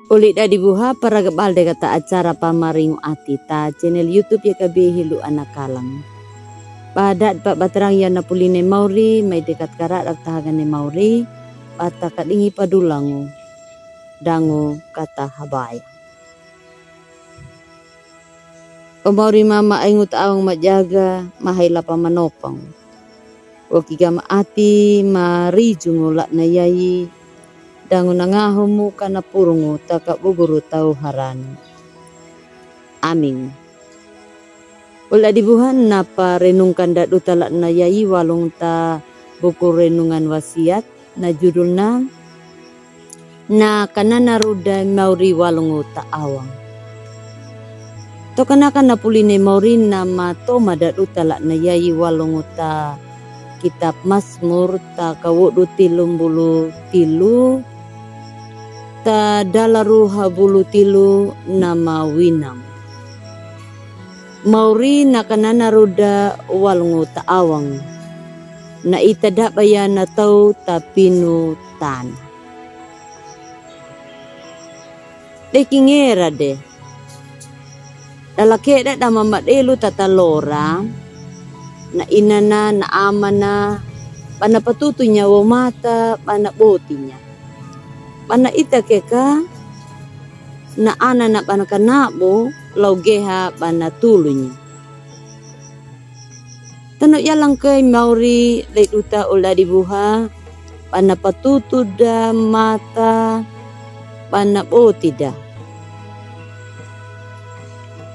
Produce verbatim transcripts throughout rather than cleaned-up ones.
Oli dadi buha, paraga bal de kata acara Pamaringu Ati ta channel YouTube ya kabi hilu ana kalang. Ba dadi pa batarang ya na puli ne mauri, mai de kat karadak ta haga ne mauri, ba ta kadingi padulangu, dangu kata habaya. O mauri mama aingu ta awang majaga, mahai lapa manopang. Woki gama ati ma rijungu lakna yayi, dangu nangahumu kana purungu taka buguru tau harani. Amin. Ula dibuhan napa renungkan daduta lakna yayi walung ta buku renungan wasiat, na judulna na kanana ruda mauri walungu ta awang. Tokanaka na puli ne mauri na matoma daduta lakna yayi walungu ta kitab Masmur ta kawodu tilu mbulu tilu ta dalaru habulu tilu na mawinang. Mauri na kanana ruda walungu ta awang. Na ita dabaya na tau ta pinu tana. De kingera de. Dala keda da mama delu tata lora. Na inana, na amana, bana patutunya wo mata, bana botinya. Bana ita keka, na anana bana kanabu, lau geha bana tulunya. Tano yalang kai mauri leduta ula dibuha, bana patutuda mata, bana botida.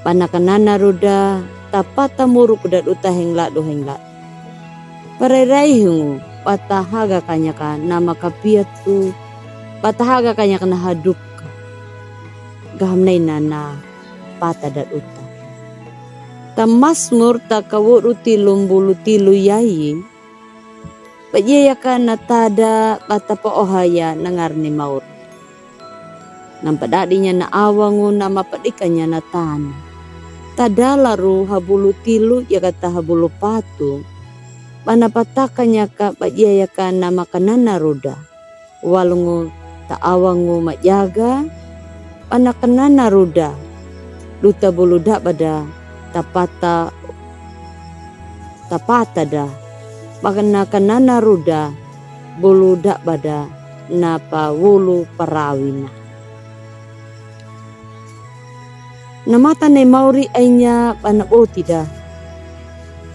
Bana kanana ruda, tapata muruk daduta hengladu hengladu. Parairai hungu, pata haga kanyaka na makapiatu, pata haga kanyaka na haduka. Gahamnai na na pata daduta. Ta Masmur ta kawodu tilu mbulu tilu yayi. Pajiya yaka na tada bata paohaya na ngarni mauri. Nampa dadinya na awangu na mapadikanya na tana. Ta dalaru habulu tilu yaka ta habulu patu. Bana patakanya ka pajiya yaka na makanana ruda. Walungu ta awangu majaga, bana kanana ruda, duta bulu dabada, tapata, tapatada, bana kanana ruda, bulu dabada, napa wulu parawina. Na mata ne mauri ainya bana botida.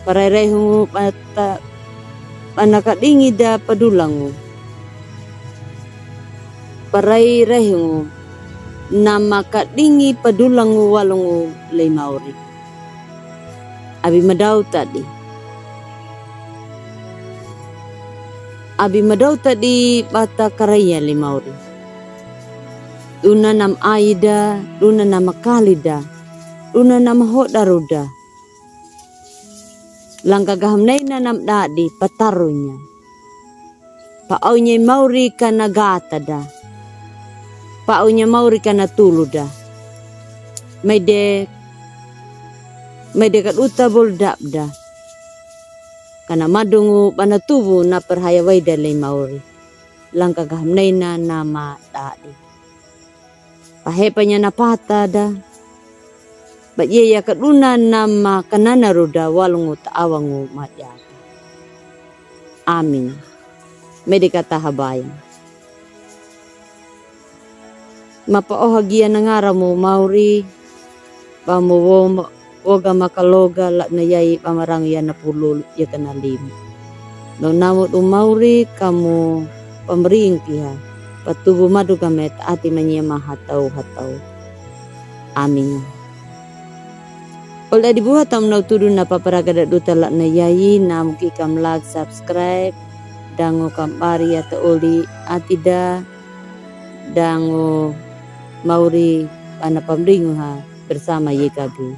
Parairai hungu bata bana kadingida padulangu. Parairai hungu na makadingi padulangu walungu lei mauri. Abi madau tadi. Abi madau tadi bata karaiya lei mauri. Duna na maida, duna na makalida, duna na mahoda ruda. Langka gahamnaina na madadi patarunya. Paaunya mauri kana gatada. Paaunya mauri kana tuluda. Maide, maide kaduta bulu dabda. Kana madungu bana tubu na parhaya waida lei mauri. Langka gahamnaina na madadi. Pahepanya na patada. Bajiya yaka duna na makanana ruda walungu ta awangu majaga. Amin. Maide kata habaya. Mapaoha gia na ngaramu mauri, ba mo wo, woga makaloga lakna yayi ba marangu ya na pulu ya kana lima. Nau namu du mauri kamu pamringkiha, patubu madu game ta ati manyia mahatau hatau. Amin. Ol dadi buha tam nau tudu na paparaga daduta lakna yayi, namu ki kam like, subscribe, dangu kam bari ata oli atida, dangu mauri bana pamringuha bersama Y K B.